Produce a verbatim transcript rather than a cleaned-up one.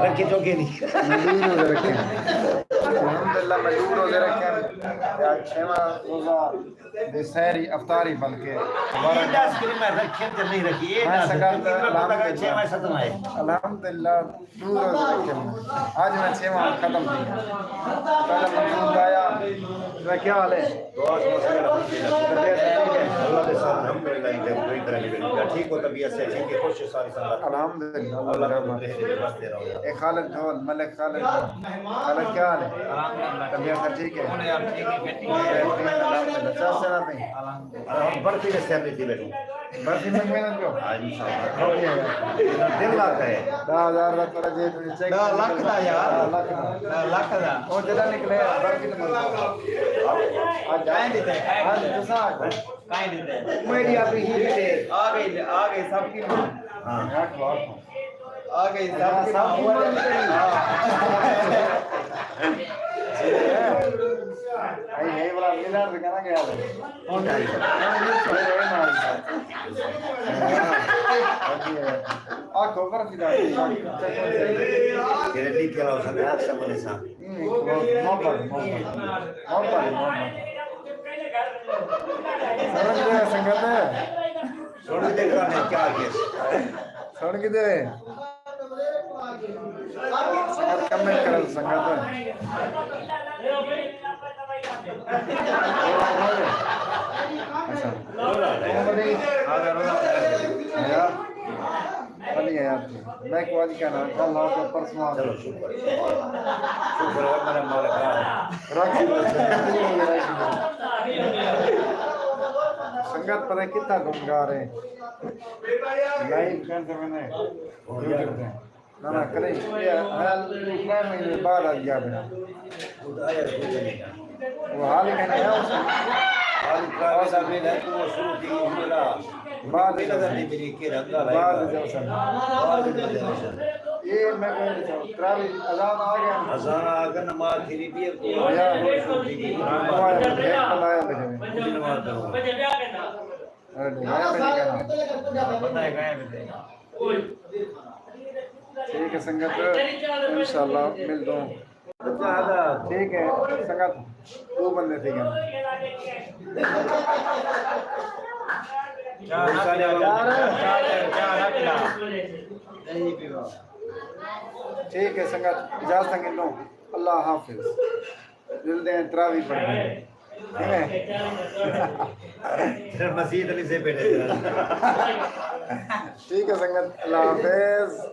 رکھے چوکے نہیں۔ میں ݙو روزے رکھے۔ الحمدللہ، میں ݙو روزے رکھے۔ یا چھیواں روزہ دے سحری افطاری، بلکہ دوبارہ دس کے میں رکھے تے نہیں رکھی، یہ میں دس سنگت کتنا پتہ الحمدللہ۔ چھیواں ستواں ہے۔ الحمدللہ، ݙو روزے رکھے میں۔ اڄ میں چھیواں ختم تھی۔ پہلے مقصود آیا، تیݙا کیا حال ہے؟ دعا شعا سب الحمدللہ۔ طبیعت ٹھیک ہے؟ اللہ دے ساتھ الحمدللہ، ایں تے کوئی طرح نہیں۔ ٹھیک ہو، طبیعت سے ٹھیک ہے، خوش ہے ساری سنگت۔ الحمدللہ۔ اللہ دے رہے دے رہو۔ اے خالد ڈھول، ملک خالد ڈھول۔ خالد کیا حال ہے؟ الحمدللہ۔ طبیعت ٹھیک ہے؟ الحمدللہ۔ چل سنا پئی؟ الحمدللہ۔ برفی دے سر ݙتی ٻیٹھوں۔ برفی منگوے نہ جو؟ ہاں، انشاءاللہ۔ دل لڳ ڳئے۔ ݙاہ ہزار دا تیݙا جیب وچ چیک۔ ݙاہ لکھ دا یار۔ ݙاہ لکھ دا۔ ݙاہ لکھ دا۔ او جݙاں نکلے، برفی تے منگو۔ اڄ کائیں ݙتے؟ ہاں، تساں آکھو۔ کائیں ݙتے؟ میݙی آپی ہی ݙتے۔ آ ڳئی، آ ڳئی سب کی۔ ہاں۔ آکھو، آکھو۔ آ ڳئی سب کی۔ ہاں۔ آئی ہے والا ملن تے کہنا گیا۔ آکھو، برفی دا۔ جیڑھے لکھے والا اس نے آکھیا بولے سا۔ محبت، محبت۔ محبت، محبت۔ سمجھ گئے سنگت؟ سݨ کے ݙیکھو نے کیا کیس۔ سݨ کے دے۔ سنگت کمنٹ کرو سنگت۔ اچھا۔ یا۔ علی یار۔ میں کو اڄ کہنا، کل آ کے پرسوں آ۔ چلو شکر۔ شکر ہے میرے مالک۔ رکھ۔ سنگت پتہ کتنا گنگار ہے۔ لائیو کہن سے میں نے۔ نہ، نہ، کرے، یہ حال میں بعد آ گیا بنا۔ وہ حال ہی کہنے ہیں اس۔ بعد بعد۔ یہ میں کہنے چاہوں، تراوی اذان آ گیا۔ اذان آ گیا، نماز تھی نہیں پی ہے، تو نماز پڑھو۔ ارے، ڈھایا پہ نہیں کہنا۔ ٹھیک ہے سنگت، انشاءاللہ مل دوں۔ ٹھیک ہے سنگت، ݙو بندے تھی ڳئے۔ ٹھیک ہے سنگت، اجازت گھنوں، اللہ حافظ۔ ملدے ہیں، تراوی پڑھدے ہیں۔ کیویں؟ پھر مسیت علی سے بیٹھے۔ ٹھیک ہے سنگت، اللہ حافظ۔